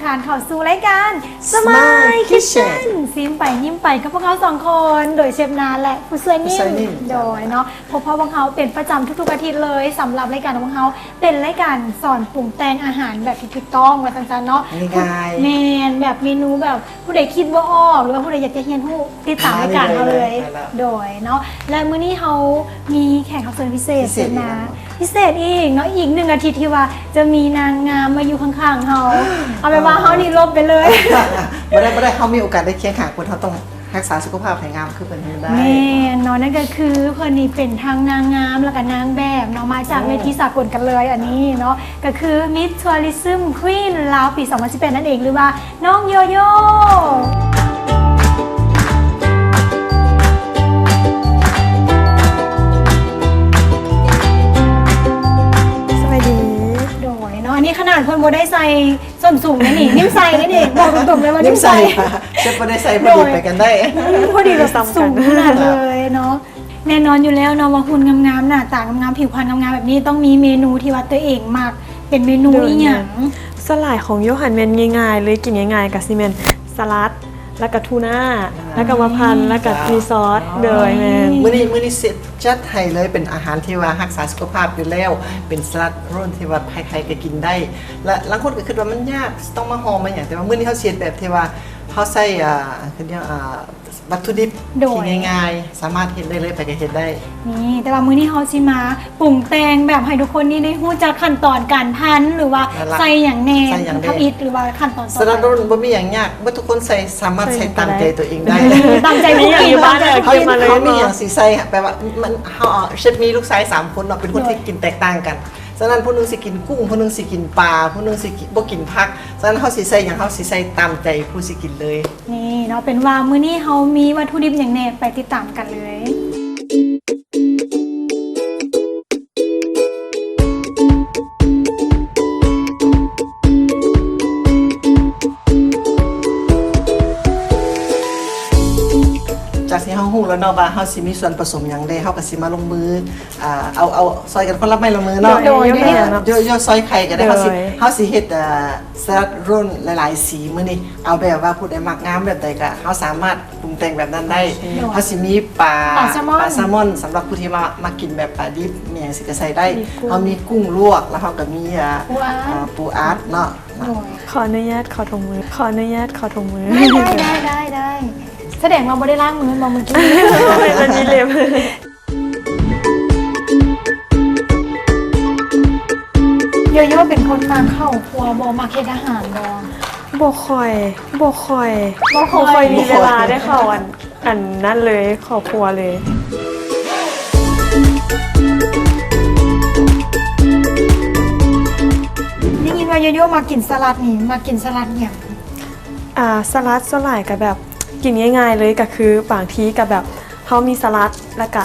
ການເຂົ້າສູ່ລາຍການ Smile Smile Kitchen Kitchen ຊິມໄປຍິ້ມໄປກັບພວກເຮົາສອງຄົນ ໂດຍເຊຟນາ ແລະ ຜູ້ຊ່ວຍຍິ້ມ ຜູ້ຊ່ວຍຍິ້ມ ໂດຍເນາະ ພົບພໍ້ພວກເຮົາເປັນປະຈຳທຸກໆອາທິດເລີຍ ສຳລັບລາຍການຂອງພວກເຮົາ ເປັນລາຍການສອນປຸງແຕ່ງອາຫານແບບທີ່ຖືກຕ້ອງວ່າຊັ້ນໆເນາະ ງ່າຍໆ ແມ່ນ ແບບເມນູແບບຜູ້ໃດຄິດບໍ່ອອກ ຫຼືວ່າຜູ້ໃດຢາກຈະຮຽນຮູ້ ຕິດຕາມລາຍການເຮົາເລີຍ ມາເລີຍ ໂດຍເນາະ ແລະ ມື້ນີ້ເຮົາມີແຂກຮັບເຊີນພິເສດ ພິເສດອີກແລ້ວເນາະ ພິເສດອີກເນາະ ອີກໜຶ່ງອາທິດທີ່ວ່າຈະມີນາງງາມມາຢູ່ຂ້າງໆເຮົາ ເອົາແບບວ່າເຮົານີ້ຫຼົບໄປເລີຍ ບໍ່ໄດ້ ບໍ່ໄດ້ ເຮົາມີໂອກາດໄດ້ຄຽງຂ້າງເພິ່ນ ເຮົາຕ້ອງຮັກສາສຸຂະພາບໃຫ້ງາມຄືເພິ່ນໃຫ້ໄດ້ ແມ່ນເນາະ ນັ້ນກໍຄືເພິ່ນນີ້ເປັນທັງນາງງາມ ແລ້ວກໍນາງແບບເນາະ ມາຈາກເວທີສາກົນກັນເລີຍ ອັນນີ້ເນາະ ກໍຄື Miss Tourism Queen ລາວ ປີສອງພັນສິບແປດ ນັ້ນເອງ ຫຼືວ່າ ນ້ອງໂຢໂຢ ສະບາຍດີ ໂດຍເນາະ ອັນນີ້ຂະໜາດເພິ່ນບໍ່ໄດ້ໃສ່ສົ້ນສູງເດ້ນີ້ ຍິ້ມໃສ່ເດ້ນີ້ ບອກຕົງໆເລີຍວ່າຍິ້ມໃສ່ ຍິ້ມໃສ່ ເຊັບບໍ່ໄດ້ໃສ່ ພໍດີໄປກັນໄດ້ ອືມ ພໍດີແບບສູງຂະໜາດເລີຍເນາະ ແນ່ນອນຢູ່ແລ້ວເນາະວ່າຫຸ່ນງາມໆ ໜ້າຕາງາມໆ ຜິວພັນງາມໆ ແບບນີ້ຕ້ອງມີເມນູທີ່ວ່າຕົວເອງມັກ ເປັນເມນູອີ່ຫຍັງ? ໂດຍ ແມ່ນ ສ່ວນຫຼາຍຂອງໂຢຫັ້ນແມ່ນງ່າຍໆເລີຍ ກິນງ່າຍໆ ກໍຊິແມ່ນສະຫຼັດ ແລ້ວກໍທູນາ ອ່າ ແລ້ວກໍໝາກພັນ ແລ້ວກໍມີຊອດ ອ່າ ໂດຍ ແມ່ນ ມື້ນີ້ ມື້ນີ້ເຊັບຈັດໃຫ້ເລີຍ ເປັນອາຫານທີ່ວ່າຮັກສາສຸຂະພາບຢູ່ແລ້ວ ເປັນສະຫຼັດໂຣນທີ່ວ່າໃຜໆກໍກິນໄດ້ ແລະ ລາງຄົນກໍຄິດວ່າມັນຍາກ ຕ້ອງມາຫໍ່ມາຫຍັງ ແຕ່ວ່າມື້ນີ້ເຮົາຊິເຮັດແບບທີ່ວ່າເຮົາໃຊ້ ອ່າ ຄືຫຍັງ ອ່າ ວັດຖຸດິບ ໂດຍ ທີ່ງ່າຍໆ ສາມາດເຮັດໄດ້ເລີຍ ໃຜກໍເຮັດໄດ້ ນີ້ ແຕ່ວ່າມື້ນີ້ເຮົາຊິມາປຸງແຕ່ງແບບໃຫ້ທຸກຄົນນີ້ໄດ້ຮູ້ຈັກຂັ້ນຕອນການພັນ ຫຼືວ່າ ນັ້ນລະ ໃສ່ຫຍັງແດ່ ໃສ່ຫຍັງແດ່ ທຳອິດ ຫຼືວ່າຂັ້ນຕອນຕໍ່ໄປ ສະຫຼັດໂຣນບໍ່ມີຫຍັງຍາກ ເບິດທຸກຄົນໃສ່ ສາມາດໃສ່ຕາມໃຈຕົວເອງໄດ້ ຕາມໃຈຜູ້ກິນ ຕາມໃຈຜູ້ກິນ ເຮົາມີຫຍັງຊິໃສ່ ແບບວ່າມັນ ເຮົາ ເຊັບມີລູກຊາຍສາມຄົນເນາະ ເປັນຄົນທີ່ກິນແຕກຕ່າງກັນ ສະນັ້ນຜູ້ໜຶ່ງຊິກິນກຸ້ງ ຜູ້ໜຶ່ງຊິກິນປາ ຜູ້ໜຶ່ງຊິກິນ ບໍ່ກິນຜັກ ສະນັ້ນເຮົາຊິໃສ່ຫຍັງ ເຮົາຊິໃສ່ຕາມໃຈຜູ້ຊິກິນເລີຍ ນີ້ເນາະ ເປັນວ່າມື້ນີ້ເຮົາມີວັດຖຸດິບຫຍັງແດ່ ໄປຕິດຕາມກັນເລີຍ ຈາກທີ່ເຮົາຮູ້ແລ້ວເນາະວ່າເຮົາຊິມີສ່ວນປະສົມຫຍັງແດ່ ເຮົາກໍຊິມາລົງມື ອ່າ ເອົາ ເອົາຊ່ອຍກັນຄົນລະໄມ້ລະມືເນາະ ໂດຍ ໂດຍ ໂດຍ ໂດຍ ໂດຍ ຊ່ອຍໄຂກໍໄດ້ ໂດຍ ເຮົາຊິ ເຮົາຊິເຮັດ ເອີ ສະຫຼັດໂຣນຫຼາຍໆສີມື້ນີ້ ເອົາແບບວ່າຜູ້ໃດມັກງາມແບບໃດກໍ ເຮົາສາມາດປຸງແຕ່ງແບບນັ້ນໄດ້ ໂອເຄ ໂດຍ ເຮົາຊິມີປາ ປາແຊລມອນ ປາແຊລມອນ ສຳລັບຜູ້ທີ່ວ່າມັກກິນແບບປາດິບ ມີຫຍັງຊິກໍໃສ່ໄດ້ ມີກຸ້ງ ເຮົາມີກຸ້ງລວກ ແລ້ວເຮົາກໍມີ ອ່າ ປູອັດ ອ່າ ປູອັດເນາະ ໂດຍ ຂໍອະນຸຍາດເຂົ້າຖົງມື ຂໍອະນຸຍາດເຂົ້າຖົງມື ໄດ້ ໄດ້ ໄດ້ ໄດ້ ສະແດງວ່າບໍ່ໄດ້ລ້າງມືບໍ່ມື້ກີ້ ມັນມີເລັບ ໂຢໂຢເປັນຄົນມັກເຂົ້າຄົວບໍ່? ມັກເຮັດອາຫານບໍ່? ບໍ່ຄ່ອຍ ບໍ່ຄ່ອຍ ບໍ່ຄ່ອຍ ບໍ່ຄ່ອຍມີເວລາໄດ້ເຂົ້າອັນ ອັນນັ້ນເລີຍ ເຂົ້າຄົວເລີຍ. ໄດ້ຍິນວ່າໂຢໂຢມັກກິນສະຫຼັດນີ້ ມັກກິນສະຫຼັດຫຍັງ? ອ່າ ສະຫຼັດສ່ວນຫຼາຍກໍແບບກິນງ່າຍໆເລີຍ ກໍຄືບາງທີກໍແບບເຮົາມີສະຫຼັດ ແລ້ວກະ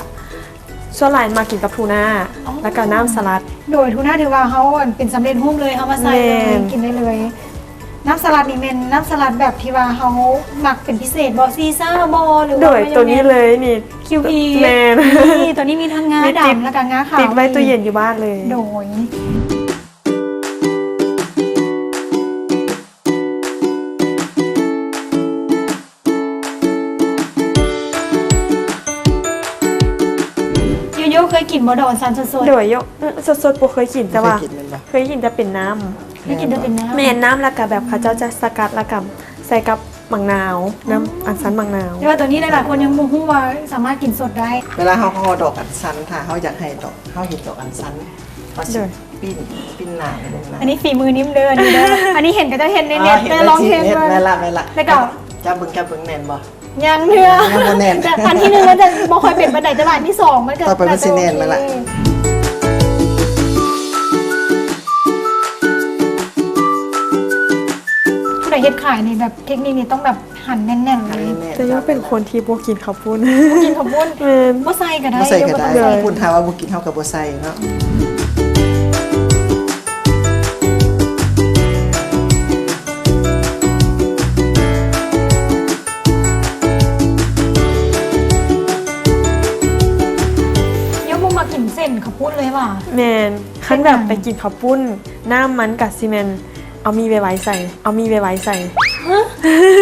ສ່ວນຫຼາຍມັກກິນກັບທູນາ ອໍ ແລ້ວກະນ້ຳສະຫຼັດ ໂດຍ ທູນາຖືວ່າເຮົາ ອັນ ເປັນສຳເລັດຮູບເລີຍ ເຮົາມາໃສ່ເລີຍ ແມ່ນ ກິນໄດ້ເລີຍ. ນ້ຳສະຫຼັດນີ້ແມ່ນນ້ຳສະຫຼັດແບບທີ່ວ່າເຮົາມັກເປັນພິເສດບໍ່? ຊີຊາບໍ່? ຫຼືວ່າ ໂດຍ ໂຕນີ້ເລີຍນີ້ ຄິວພີ ແມ່ນ ນີ້ ໂຕນີ້ມີທັງງາດຳ ແລ້ວກະງາຂາວ ຕິດໄວ້ຕູ້ເຢັນຢູ່ບ້ານເລີຍ ໂດຍ. ໂຢໂຢເຄີຍກິນບໍ່ ດອກອັນຊັນສົດໆ? ໂດຍ ໂຢ ອື ສົດໆບໍ່ເຄີຍກິນ ແຕ່ວ່າ ບໍ່ເຄີຍກິນແມ່ນບໍ່? ເຄີຍກິນແຕ່ເປັນນ້ຳ ເຄີຍກິນແຕ່ເປັນນ້ຳ ແມ່ນ ນ້ຳ ແລ້ວກະແບບເຂົາເຈົ້າຈະສະກັດ ແລ້ວກະໃສ່ກັບໝາກນາວ ນ້ຳ ອໍ ອັນຊັນໝາກນາວ ແຕ່ວ່າໂຕນີ້ຫຼາຍໆຄົນຍັງບໍ່ຮູ້ວ່າສາມາດກິນສົດໄດ້. ເວລາເຮົາຫໍ່ດອກອັນຊັນ ຖ້າເຮົາຢາກໃຫ້ດອກ ເຮົາເຫັນດອກອັນຊັນ ເຮົາຊິ ໂດຍ ປີ້ນ ປີ້ນໜ້າເບິ່ງນະ ອັນນີ້ຝີມືນິ້ມເດີ ອັນນີ້ເດີ ອັນນີ້ເຫັນເຂົາເຈົ້າເຮັດໃນເນັດ ອໍ ເຫັນ ແຕ່ລອງເຮັດ ເຮັດ ເບິ່ງ ແມ່ນລະ ແມ່ນລະ ແລ້ວກໍ ຈັບເບິ່ງ ຈັບເບິ່ງແໜ້ນບໍ່? ຍັງເທື່ອ ຍັງບໍ່ແໜ້ນ ແຕ່ອັນທີໜຶ່ງມັນຈະບໍ່ຄ່ອຍເປັນປານໃດ ແຕ່ວ່າອັນທີສອງມັນກໍ ຕໍ່ໄປມັນຊິແໜ້ນແລ້ວລະ ໜ້າຈະໂອເຄ ຜູ້ໃດເຮັດຂາຍນີ້ແບບເທັກນິກນີ້ຕ້ອງແບບ ຫັ້ນແໜ້ນໆເລີຍ ແຕ່ໂຢເປັນຄົນທີ່ບໍ່ກິນເຂົ້າປຸ້ນ ບໍ່ກິນເຂົ້າປຸ້ນ ແມ່ນ ບໍ່ໃສ່ກໍໄດ້ ບໍ່ໃສ່ກໍໄດ້ ໂດຍ ເຂົ້າປຸ້ນ ຖ້າວ່າບໍ່ກິນເຮົາກໍບໍ່ໃສ່ເນາະ. ໂຢບໍ່ມັກກິນເສັ້ນເຂົ້າປຸ້ນເລີຍຫວາ? ແມ່ນ ຄັນແບບໄປກິນເຂົ້າປຸ້ນ ນ້ຳມັນກະຊິແມ່ນ ເອົາໝີ່ໄປໄວ້ໃສ ເອົາໝີ່ໄປໄວ້ໃສ?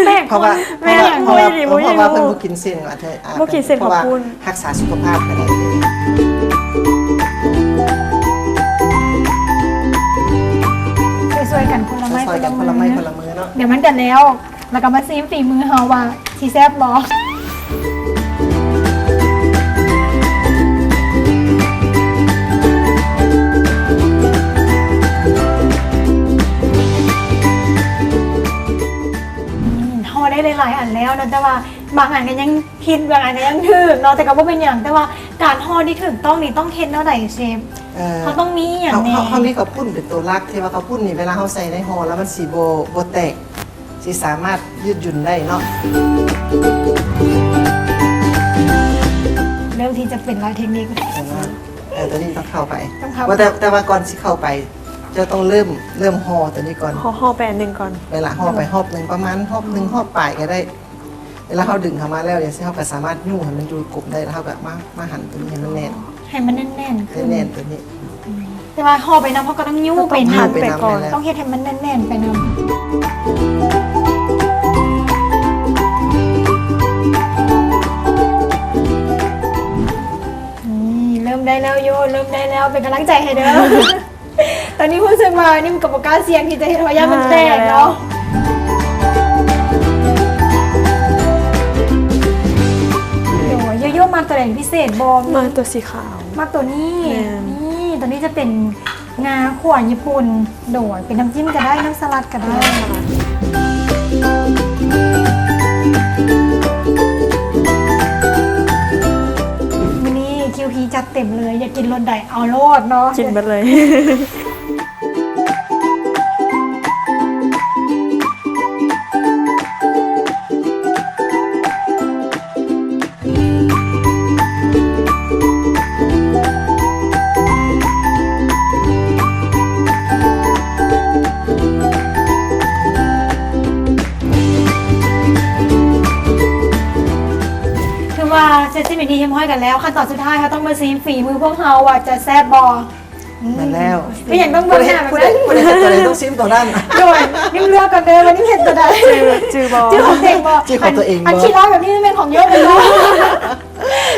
ແປກ ເພາະວ່າ ແມ່ນ ເພາະວ່າ ເພາະວ່າເພິ່ນບໍ່ກິນເສັ້ນ ອາດຈະ ບໍ່ກິນເພາະວ່າ ເສັ້ນຂອບຄຸນ ຮັກສາສຸຂະພາບກໍໄດ້. ຊ່ວຍໆກັນຄົນລະໄມ້ ຊ່ວຍໆກັນຄົນລະໄມ້ຄົນລະມືເນາະ ດຽວມັນກໍແລ້ວ ແລ້ວກໍມາຊີມຝີມືເຮົາວ່າຊິແຊບບໍ່. ອືມ ຫໍ່ໄດ້ຫຼາຍໆອັນແລ້ວເນາະ ແຕ່ວ່າບາງອັນກໍຍັງຜິດ ບາງອັນກໍຍັງຖືກເນາະ ແຕ່ກໍບໍ່ເປັນຫຍັງ ແຕ່ວ່າການຫໍ່ທີ່ຖືກຕ້ອງນີ້ຕ້ອງເຮັດແນວໃດເຊຟ? ເອີ ເຮົາຕ້ອງມີຫຍັງແດ່? ເຮົາ ເຮົາ ເຮົາມີເຂົ້າປຸ້ນເປັນຕົວຫຼັກ ທີ່ວ່າເຂົ້າປຸ້ນນີ້ເວລາເຮົາໃສ່ໃນຫໍ່ແລ້ວມັນຊິບໍ່ ບໍ່ແຕກ ຊິສາມາດຍືດຫຍຸ່ນໄດ້ເນາະ. ເລີ່ມທີ່ຈະເປັນລາຍເທັກນິກ ເອີ ຕົວນີ້ຕ້ອງເຂົ້າໄປ ຕ້ອງເຂົ້າ ວ່າແຕ່ ແຕ່ວ່າກ່ອນຊິເຂົ້າໄປ ເຈົ້າຕ້ອງເລີ່ມ ເລີ່ມຫໍ່ຕົວນີ້ກ່ອນ ຫໍ່ ຫໍ່ໄປອັນໜຶ່ງກ່ອນ ເວລາຫໍ່ໄປຮອບໜຶ່ງ ປະມານຮອບໜຶ່ງ ຮອບປາຍກໍໄດ້. ເວລາເຮົາດຶງເຂົ້າມາແລ້ວ ດຽວຊິ ເຮົາກໍສາມາດຍູ້ໃຫ້ມັນຢູ່ກົມໄດ້ ແລ້ວເຮົາກໍມາ ມາຫັນຕົວນີ້ໃຫ້ມັນແໜ້ນ ໃຫ້ມັນແໜ້ນໆຂຶ້ນ ແໜ້ນໆຕົວນີ້. ແຕ່ວ່າຫໍ່ໄປນຳ ເຮົາກໍຕ້ອງຍູ້ໄປນຳ ຕ້ອງຫັ້ນໄປກ່ອນ ຕ້ອງເຮັດໃຫ້ມັນແໜ້ນໆໄປນຳ. ນີ້ ເລີ່ມໄດ້ແລ້ວໂຢ ເລີ່ມໄດ້ແລ້ວ ເປັນກຳລັງໃຈໃຫ້ເດີ້. ຕອນນີ້ຮູ້ສຶກວ່ານີ້ມັນກໍບໍ່ກ້າສ່ຽງທີ່ຈະເຮັດ ເພາະຢ້ານມັນແຕກເນາະ. ໂດຍ ໂຢໂຢມັກຕົວໃດເປັນພິເສດບໍ່? ມັກຕົວສີຂາວ ມັກຕົວນີ້ ແມ່ນ ນີ້ ຕົວນີ້ຈະເປັນງາຂົ້ວຍີ່ປຸ່ນ ໂດຍ ເປັນນ້ຳຈິ້ມກໍໄດ້ ນ້ຳສະຫຼັດກໍໄດ້. ມື້ນີ້ຄິວພີຈັດເຕັມເລີຍ ຢາກກິນລົດໃດ ເອົາໂລດເນາະ ກິນເບິດເລີຍ. ຄືວ່າເສັດສິ້ນເປັນທີ່ຮຽບຮ້ອຍກັນແລ້ວ ຂັ້ນຕອນສຸດທ້າຍເຮົາຕ້ອງມາຊີມຝີມືພວກເຮົາວ່າຈະແຊບບໍ່. ອືມ ແມ່ນແລ້ວ ເປັນຫຍັງຕ້ອງເບິ່ງໜ້າແບບນັ້ນ? ຜູ້ໃດ ຜູ້ໃດ ຜູ້ໃດເຮັດຕົວໃດຕ້ອງຊີມຕົວນັ້ນ. ໂດຍ ນິມເລືອກກ່ອນເດີວ່ານິມເຮັດຕົວໃດ. ຈື່ ຈື່ບໍ່? ຈື່ຂອງຕົວເອງບໍ່? ຈື່ຂອງຕົວເອງບໍ່? ອັນ ອັນຂີ້ຮ້າຍແບບນີ້ແມ່ນຂອງໂຢດເລີຍບໍ່?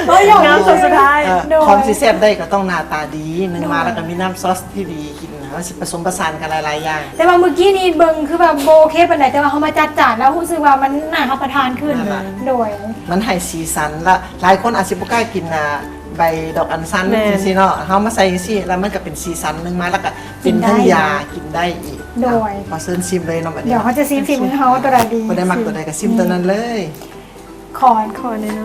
ໂອ້ຍ ງາມສຸດທ້າຍ. ເອີ ໂດຍ ຂອງຊິແຊບໄດ້ກໍຕ້ອງໜ້າຕາດີ ໜຶ່ງມາ ໂດຍ ແລ້ວກໍມີນ້ຳຊອສທີ່ດີ ກິນ ມັນຊິປະສົມປະສານກັນຫຼາຍໆຢ່າງ. ແຕ່ວ່າມື້ກີ້ນີ້ເບິ່ງຄືວ່າບໍ່ໂອເຄປານໃດ ແຕ່ວ່າເຮົາມາຈັດຈານແລ້ວຮູ້ສຶກວ່າມັນໜ້າຮັບປະທານຂຶ້ນ. ນັ້ນລະ ໂດຍ ມັນໃຫ້ສີສັນ ແລະ ຫຼາຍຄົນອາດຊິບໍ່ກ້າກິນ ອ່າ ໃບດອກອັນຊັນ ແມ່ນ ຈັ່ງຊີ້ເນາະ ເຮົາມາໃສ່ຈັ່ງຊີ້ ແລ້ວມັນກໍເປັນສີສັນໜຶ່ງມາ ແລ້ວກໍເປັນທັງຢາ ກິນໄດ້ອີກ. ໂດຍ ຂໍເຊີນຊີມເລີຍເນາະ ບັດນີ້ ດຽວເຮົາຈະຊີມຝີມືເຮົາຕົວໃດດີ ຜູ້ໃດມັກຕົວໃດກໍຊີມຕົວນັ້ນເລີຍ. ຂໍ ຂໍແນ່ນອນ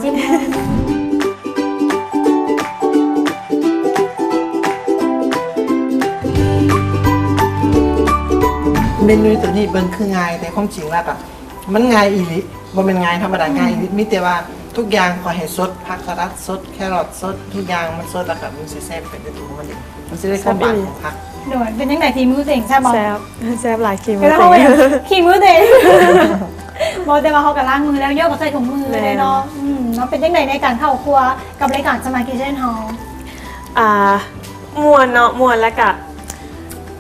ເມນູຕົວນີ້ເບິ່ງຄືງ່າຍ ແຕ່ຄວາມຈິງແລ້ວກໍມັນງ່າຍອີ່ຫຼີ ບໍ່ແມ່ນງ່າຍທຳມະດາ ອືມ ງ່າຍອີ່ຫຼີ ມີແຕ່ວ່າທຸກຢ່າງຂໍໃຫ້ສົດ ຜັກສະຫຼັດສົດ ແຄຣອດສົດ ທຸກຢ່າງມັນສົດ ແລ້ວກໍມັນຊິແຊບໄປໃນຕົວຂອງມັນເອງ ມັນຊິໄດ້ຄວາມຫວານຂອງຜັກ. ໂດຍ ເປັນຈັ່ງໃດຝີມືຕົວເອງ ແຊບບໍ່? ແຊບ ແຊບຫຼາຍ ຂີ້ມືຕົວເອງ ຂີ້ມືຕົວເອງ. ບໍ່ ແຕ່ວ່າເຮົາກໍລ້າງມືແລ້ວ ໂຢກໍໃສ່ຖົງມື ແມ່ນ ເລີຍເນາະ. ອືມ ເນາະ ເປັນຈັ່ງໃດໃນການເຂົ້າຄົວກັບລາຍການ Smart Kitchen ເຮົາ? ອ່າ ມ່ວນເນາະ ມ່ວນ ແລ້ວກະ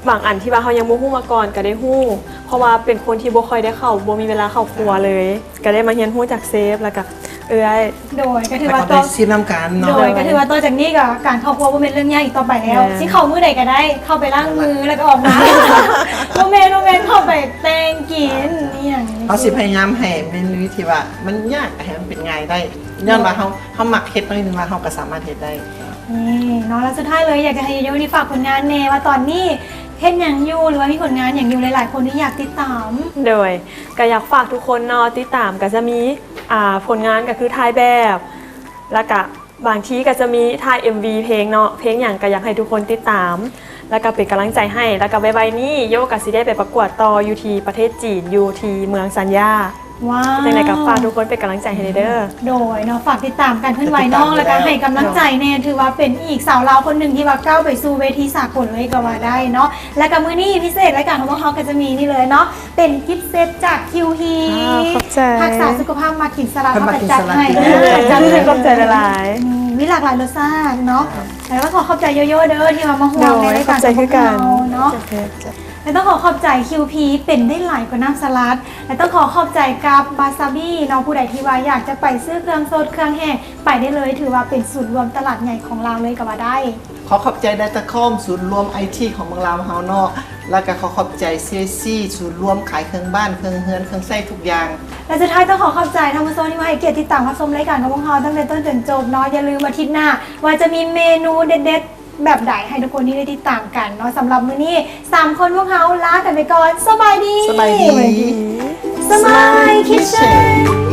ບາງອັນທີ່ວ່າເຮົາຍັງບໍ່ຮູ້ມາກ່ອນກໍໄດ້ຮູ້ ເພາະວ່າເປັນຄົນທີ່ບໍ່ຄ່ອຍໄດ້ເຂົ້າ ບໍ່ມີເວລາເຂົ້າຄົວເລີຍ ກໍໄດ້ມາຮຽນຮູ້ຈາກເຊຟ ແລ້ວກະເອື້ອຍ. ໂດຍ ກໍຖືວ່າ ແລ້ວກໍໄດ້ຊີມນຳກັນເນາະ. ໂດຍ ກໍຖືວ່າຕໍ່ຈາກນີ້ກໍການເຂົ້າຄົວບໍ່ແມ່ນເລື່ອງຍາກອີກຕໍ່ໄປແລ້ວ ແມ່ນ ຊິເຂົ້າມື້ໃດກໍໄດ້ ເຂົ້າໄປລ້າງມືແລ້ວກໍອອກມາ. ບໍ່ແມ່ນ ບໍ່ແມ່ນ ເຂົ້າໄປແຕ່ງກິນອີ່ຫຍັງ. ເຮົາຊິພະຍາຍາມໃຫ້ເມນູທີ່ວ່າມັນຍາກໃຫ້ມັນເປັນງ່າຍໄດ້ ຍ້ອນວ່າເຮົາ ເຮົາມັກເຮັດໜ້ອຍໜຶ່ງ ແລ້ວເຮົາກໍສາມາດເຮັດໄດ້. ນີ້ເນາະ ແລ້ວສຸດທ້າຍເລີຍ ຢາກຈະໃຫ້ໂຢນີ້ຝາກຜົນງານແດ່ ວ່າຕອນນີ້ເຮັດຫຍັງຢູ່ ຫຼືວ່າມີຜົນງານຫຍັງຢູ່ ຫຼາຍໆຄົນນີ້ຢາກຕິດຕາມ. ໂດຍ ກໍຢາກຝາກທຸກຄົນເນາະ ຕິດຕາມ ກໍຈະມີ ອ່າ ຜົນງານກໍຄືຖ່າຍແບບ ແລ້ວກະບາງທີກໍຈະມີຖ່າຍເອັມວີເພງເນາະ ເພງຫຍັງກໍຢາກໃຫ້ທຸກຄົນຕິດຕາມ ແລ້ວກະເປັນກຳລັງໃຈໃຫ້ ແລ້ວກະໄວໆນີ້ໂຢກໍຊິໄດ້ໄປປະກວດຕໍ່ຢູ່ທີ່ປະເທດຈີນ ຢູ່ທີ່ເມືອງຊັນຢາ. ວ້າວ ຈັ່ງໃດກໍຝາກທຸກຄົນເປັນກຳລັງໃຈໃຫ້ແດ່ເດີ. ໂດຍເນາະ ຝາກຕິດຕາມການເຄື່ອນໄຫວນ້ອງ ແລ້ວກໍໃຫ້ກຳລັງໃຈແດ່ ຖືວ່າເປັນອີກສາວລາວຄົນໜຶ່ງທີ່ວ່າກ້າວໄປສູ່ເວທີສາກົນເລີຍກໍວ່າໄດ້ເນາະ. ແລ້ວກໍມື້ນີ້ພິເສດ ລາຍການຂອງພວກເຮົາກໍຈະມີນີ້ເລີຍເນາະ ເປັນກິບເຊັດຈາກຄິວຮີ. ອ່າ ຂອບໃຈ. ຮັກສາສຸຂະພາບ ມັກກິນສະຫຼັດ ເຮົາກໍຈັດໃຫ້ເດີ. ຂອບໃຈຫຼາຍໆ. ອືມ ມີຫຼາກຫຼາຍລົດຊາດເນາະ. ແລ້ວກໍຂໍຂອບໃຈໂຢໂຢເດີ ທີ່ວ່າມາຮ່ວມໃນລາຍການຂອງພວກເຮົາເນາະ. ໂດຍ ຂອບໃຈຄືກັນ. ແລະຕ້ອງຂໍຂອບໃຈຄິວພີ ເປັນໄດ້ຫຼາຍກວ່ານ້ຳສະຫຼັດ ແລະຕ້ອງຂໍຂອບໃຈກັບວາຊາບິເນາະ ຜູ້ໃດທີ່ວ່າຢາກຈະໄປຊື້ເຄື່ອງສົດເຄື່ອງແຫ້ງ ໄປໄດ້ເລີຍ ຖືວ່າເປັນສູນລວມຕະຫຼາດໃຫຍ່ຂອງລາວເລີຍກໍວ່າໄດ້. ຂໍຂອບໃຈໄດຕາຄອມ ສູນລວມໄອທີຂອງເມືອງລາວເຮົາເນາະ ແລ້ວກໍຂໍຂອບໃຈຊີໄອຊີ ສູນລວມຂາຍເຄື່ອງບ້ານເຄື່ອງເຮືອນເຄື່ອງໃຊ້ທຸກຢ່າງ. ແລະສຸດທ້າຍຕ້ອງຂໍຂອບໃຈທ່ານຜູ້ຊົມທີ່ມາໃຫ້ກຽດຕິດຕາມຮັບຊົມລາຍການຂອງພວກເຮົາຕັ້ງແຕ່ຕົ້ນຈົນຈົບເນາະ. ຢ່າລືມວ່າທິດໜ້າວ່າຈະມີເມນູເດັດໆແບບໃດ ໃຫ້ທຸກຄົນນີ້ໄດ້ຕິດຕາມກັນເນາະ. ສຳລັບມື້ນີ້ ສາມຄົນພວກເຮົາລາກັນໄປກ່ອນ. ສະບາຍດີ. ສະບາຍດີ. Smile Kitchen.